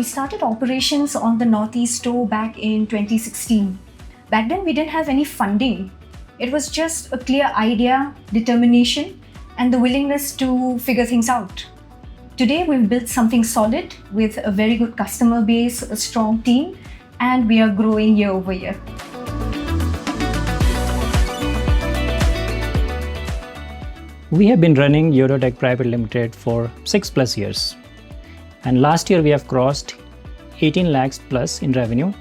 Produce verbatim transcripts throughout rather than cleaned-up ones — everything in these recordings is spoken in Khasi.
Started operations on the Northeast Store back in twenty sixteen. Back then, we didn't have any funding. It was just a clear idea, determination, and the willingness to figure things out. Today, we've built something solid with a very good customer base, a strong team, and we are growing year over year. We have been running Eurotech Private Limited for six plus years. And last year we have crossed eighteen lakhs plus in revenue.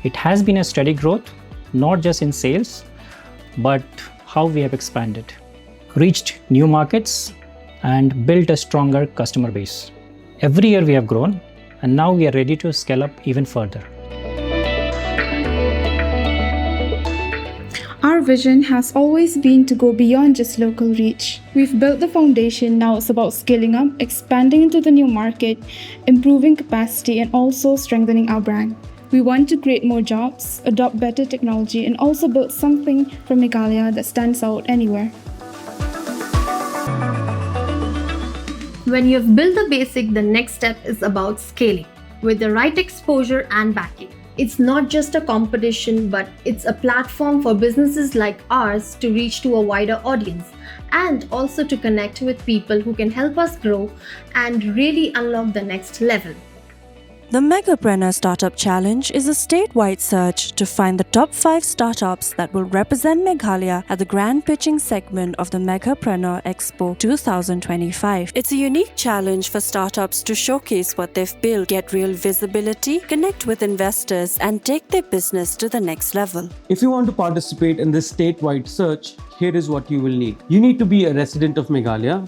It has been a steady growth, not just in sales, but how we have expanded, reached new markets, and built a stronger customer base. Every year we have grown, and now we are ready to scale up even further. Our vision has always been to go beyond just local reach. We've built the foundation, now it's about scaling up, expanding into the new market, improving capacity, and also strengthening our brand. We want to create more jobs, adopt better technology, and also build something from Meghalaya that stands out anywhere. When you've built the basic, the next step is about scaling with the right exposure and backing. It's not just a competition, but it's a platform for businesses like ours to reach to a wider audience and also to connect with people who can help us grow and really unlock the next level. The Meghapreneur Startup Challenge is a statewide search to find the top five startups that will represent Meghalaya at the grand pitching segment of the Meghapreneur Expo two thousand twenty-five. It's a unique challenge for startups to showcase what they've built, get real visibility, connect with investors, and take their business to the next level. If you want to participate in this statewide search, here is what you will need. You need to be a resident of Meghalaya.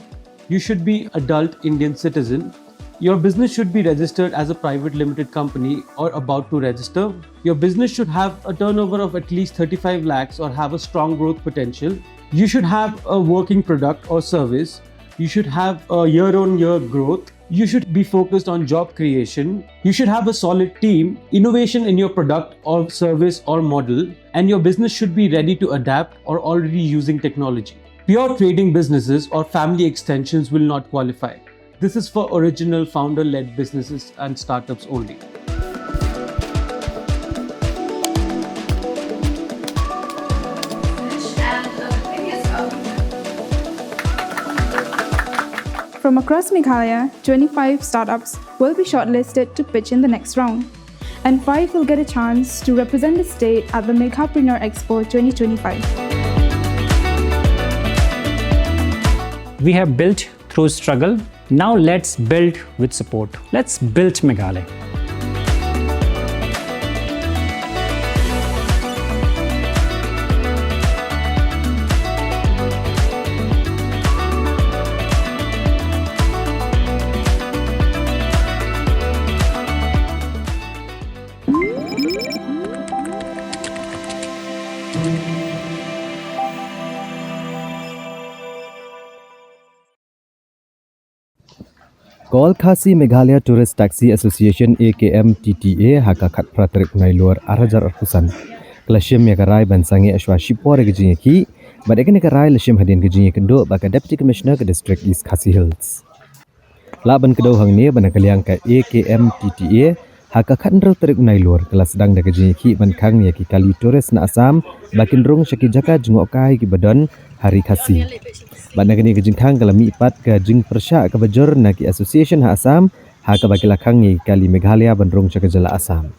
You should be adult Indian citizen. Your business should be registered as a private limited company or about to register. Your business should have a turnover of at least thirty-five lakhs or have a strong growth potential. You should have a working product or service. You should have a year on year growth. You should be focused on job creation. You should have a solid team, innovation in your product or service or model, and your business should be ready to adapt or already using technology. Pure trading businesses or family extensions will not qualify. This is for original founder led businesses and startups only. From across Meghalaya, twenty-five startups will be shortlisted to pitch in the next round, and five will get a chance to represent the state at the Meghapreneur Expo twenty twenty-five. We have built through struggle. Now let's build with support. Let's build Meghalaya. Ka All Khasi Meghalaya Tourist Taxi Association, A K M T T A, ha ka khatphra tarik u Nailur arhajar arphew san, ka la shim ïa ka rai ban sangeh shwa shipor ïa ka jingïakhih. Bad ïa kane ka rai la shim hadien ka jingïakynduh bad ka Deputy Commissioner ka District East Khasi Hills. Lah ban kdew hangne ba na ka liang ka A K M T T A, ha ka khathynriew tarik u Nailur, ka la sdang da ka jingïakhih ban khang ïa ki kali tourist na Assam ba kin rung sha ki jaka jngohkai kiba don ha ri Khasi. Bad na kane ka jingkhang ka la mihpat ka jingpyrshah kaba jur na ki association ha Assam, ha kaba ki la khang ïa ki kali Meghalaya ban rung sha ka jylla Assam.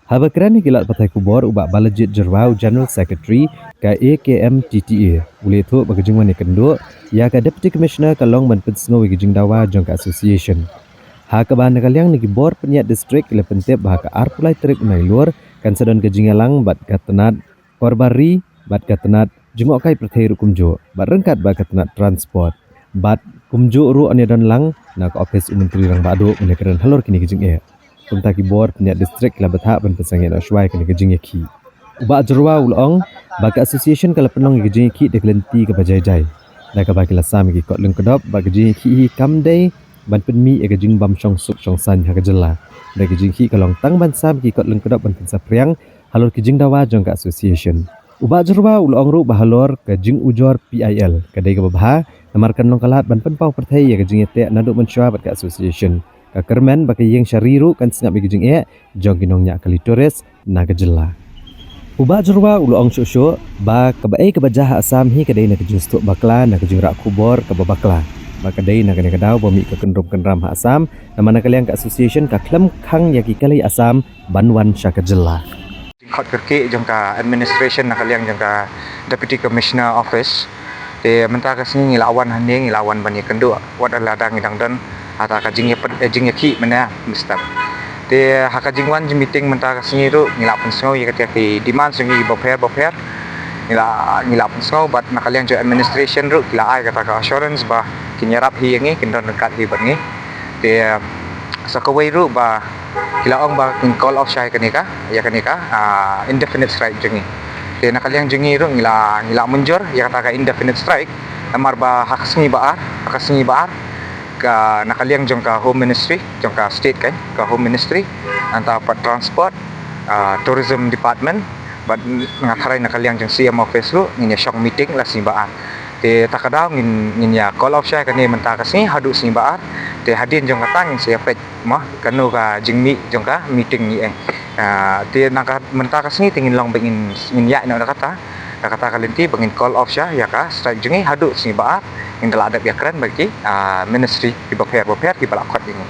Haba kren ha ki lad pathai khubor, u Bah Balajied Jyrwa, u General Secretary ka A K M T T A, u la ïathuh ba ka jingwan ïakynduh ïa ka Deputy Commissioner ka long ban pynsngew ïa ka jingdawa jong ka association. Ha kaba na ka liang na ki bor pynïaid district ki la pyntip ba ha ka arphew lai tarik u Nailur kan sa don ka jingïalang bad ka tnat Korbar Ri bad ka tnat Jngohkai Pyrthei ruh kumjuh, bad ryngkat bad ka tnat Transport. Bad kumjuh ruh yn ïadon lang na ka ophis u Myntri Rangbah Duh ban ïakren halor kine ki jingeh. Kumta ki bor pynïaid district ki la bthah ban pynsangeh noh shwa ïa kane ka jingïakhih. U Bah Jyrwa u la ong ba ka association ka la pynlong ïa ka jingïakhih da ka lynti kaba jai jai, da kaba ki la sam ïa ki kot lyngkdop, bad ka jingïakhih hi kam dei ban pynmih ïa ka jingbym shong suk shong saiñ ha ka jylla. Da ka jingïakhih ka long tang ban sam ïa ki kot lyngkdop ban pynsaphriang halor ki jingdawa jong ka association. U Bah Jyrwa u la ong ruh ba halor ka jingujor P I L, ka dei kaba bha namar kan long ka lad ban pynpaw pyrthei ïa ka jingïateh naduh mynshuwa bad ka association. Ka kyrmen ba ka ïing sha ri ruh kan sngap ïa ka jingeh jong ki nongñiah kali tourist na ka jylla. U Bah Jyrwa u la ong shuh shuh ba kaba ei kaba jia ha Assam hi ka dei na ka jingsuk bakla, na ka jingrah khubor kaba bakla. Ba ka dei na kane ka daw ba mih ka kynrum kynram ha Assam, namar na ka liang ka association ka khlem khang ïa ki kali Assam ban wan sha ka jylla. Khot kyrkieh jong ka administration na ka liang jong ka Deputy Commissioner Office. Te mynta ka sngi ngi la wan hangne, ngi la wan ban ïakynduh wat la dang ngi dang don ha kata ka jingïa pet, eh, jingïakhih mynne, Mister. Te ha ka jingwan jingmeeting mynta ka sngi ruh ngi la pynsngew ïa kata ki demand jong ngi bapher bapher. Ngi la, ngi la pynsngew bad na ka liang jong administration ruh ki la ai kata ka assurance ba kin ïarap hi ïa ngi, kin don ryngkat hi bad ngi. Te, eh, sa kawei ruh ba ki la ong ba kin call off shai kane ka, ïa kane ka, ah, indefinite strike jong ngi. Te na ka liang jong ngi ruh ngi la, ngi la mynjur ïa kata ka indefinite strike. Namar ba ha ka sngi ba ar, ha ka sngi ba ar, ka na ka liang jong ka Home Ministry, jong ka state kan, ka Home Ministry, nangta pat Transport, ah, Tourism Department, bad nga tharai na ka liang jong C M Office ruh ngin ïa shong meeting la sngi ba ar. Te ta ka daw ngin, ngin ïa call off shai kane mynta ka sngi haduh sngi ba ar. Te hadien jong kata ngin sa ïa peit mo kano ka jingmih jong ka meeting ngi eh. Ah, te na ka mynta ka sngi te ngin long ba ngin, ngin ïaid noh da kata, da kata ka lynti ba ngin call off shai ïa ka strike jong ngi haduh sngi ba ar. Ngin da lah dep ïakren bad ki, ah, ministry ki bapher bapher ki ba la khot ïa ngi.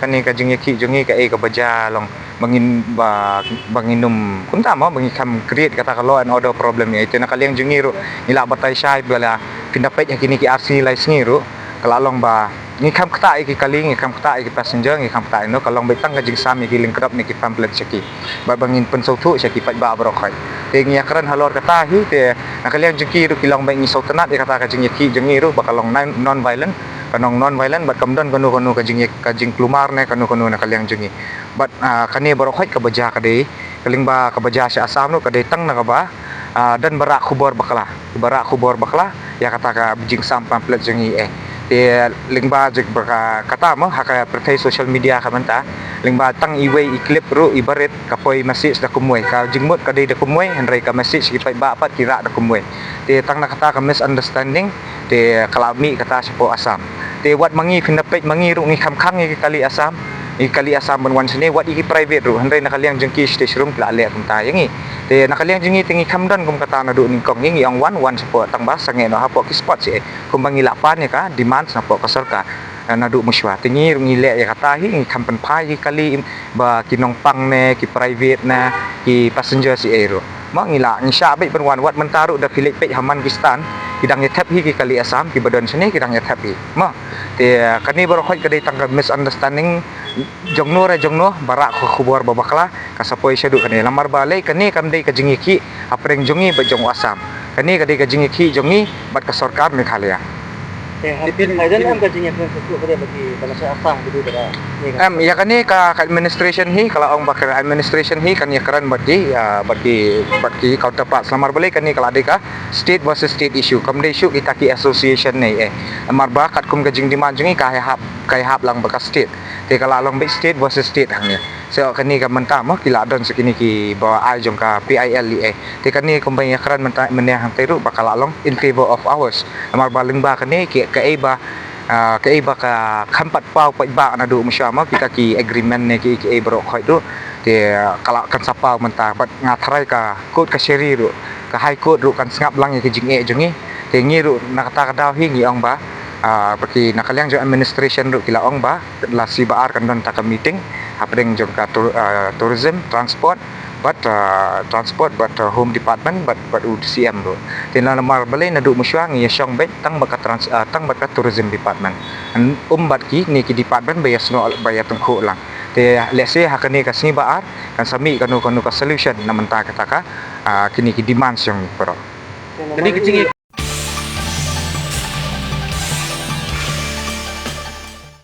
Kane ka jingïakhih jong ngi ka ei kaba jia long ba ngin ba, ba ngin ym kumta mo ba ngi kham create kata ka law and order problem ïa. Te na ka liang jong ngi ruh ngi la batai shai ba la pynda peit ha kine ki ar sngi lai sngi ruh ka la long ba ngi kham ktah ïa ki kali, ngi kham ktah ïa ki passenger, ngi kham ktah ïa no, ka long ba tang ka jingsam ïa ki lyngkdop ne ki pamphlet sha ki. Bad ba ngin pynsngewthuh sha ki paidbah baroh khoit. Te ngi ïakren halor kata hi, te na ka liang jong ki ruh ki long ba ngi sngewtynnat ïa kata ka jingïakhih jong ngi ruh ba ka long non, non violent, ka long non violent bad kam don kano kano ka jing, ka jingkulmar ne kano kano na ka liang jong ngi. Bad, ah, kane baroh khoit kaba jia ka dei, ka lyngba kaba jia sha Assam ruh ka dei tang na kaba, ah, don ba rah khubor bakla. Ba rah khubor bakla ïa kata ka jingsam pamphlet jong ngi eh. Te lyngba jong ba ka, kata mo ha ka pyrthei social media ka mynta, lyngba tang iwei i clip ruh i barit ka poi message da kumwei, ka jingmut ka dei da kumwei, hynrei ka message ki paidbah pat ki rah da kumwei. Te tang na kata ka misunderstanding te ka la mih kata shapoh Assam. Te wat ma ngi phin da peit ma ngi ruh ngi kham khang ïa ki kali Assam, ïa ki kali Assam ban wan shane, wat ïa ki private ruh, hynrei na ka liang jong ki state shrum ki la leh kumta ïa ngi. Te na ka liang jong ngi te ngi kham don kum kata naduh nyngkong, ngi, ngi ong wan, wan shapoh tang ba sangeh noh hapoh ki spot shi eh, kumba ngi la pan ïa ka demand shapoh ka sorkar, eh, naduh mynshuwa. Te ngi ruh ngi leh ïa kata hi, ngi kham pynphai ïa ki kali ba ki nongpang ne ki private ne ki passenger shi eh ruh. Mo ngi la, ngi shah beit ban wan, wat mynta ruh da phi leit peit ha man ki stand, ki dang ïa thep hi ki kali Assam kiba don shane, ki dang ïa thep hi. Mo te kane baroh khoit ka dei tang ka misunderstanding jong no re jong no, ba rah ka khubor ba bakla, ka sa poi shaduh kane. Namar balei kane kam dei ka jingïakhih hapdeng jong ngi bad jong u Assam. Kane ka dei ka jingïakhih jong ngi bad ka sorkar Meghalaya. Em, ïa kane ka, ka administration hi, ka la ong ba ka administration hi kan ïakren bad ki, ah, bad ki, bad ki counterparts. Namar balei kane ka la dei ka state versus state issue. Kam dei shuh kita ki association ne eh. Namar ba katkum ka jingdemand jong ngi ka hap, ka hap lang bad ka state. Te ka la long beit state versus state hangne. So kane ka mynta mo ki la don sa kine kiba ai jong ka P I L E A. Te kane kumba ïakren mynta mynne hangtei ruh ba ka la long in favor of ours. Namar ba lyngba kane ki, kaei ba, ah, kaei ba ka kham pat paw pat ba naduh mynshuwa mo kita ki agreement ne ki, kiei baroh khoit ruh. Te ka la kan sa paw mynta bad nga tharai ka court kashari ruh, ka High Court ruh kan sngap lang ïa ki jingeh jong ngi. Te ngi ruh na kata ka daw hi ngi ong ba, ah, ba ki na ka liang jong administration ruh ki la ong ba la sngi ba ar kan don ta ka meeting hapdeng jong ka tour-, ah, tourism, transport, bad, ah, transport, bad, ah, home department, bad, bad u C M ruh. Te namar balei naduh mynshuwa ngi ïa shong beit tang bad ka trans-, ah, tang bad ka tourism department. Ym bad kine ki department ba ïa snoh ba ïa tyngkhuh lang. Te lehse ha kane ka sngi ba ar kan sa mih kano kano ka solution na mynta kata ka, ah, kine ki demands jong ngi baroh. Kane ka jingïa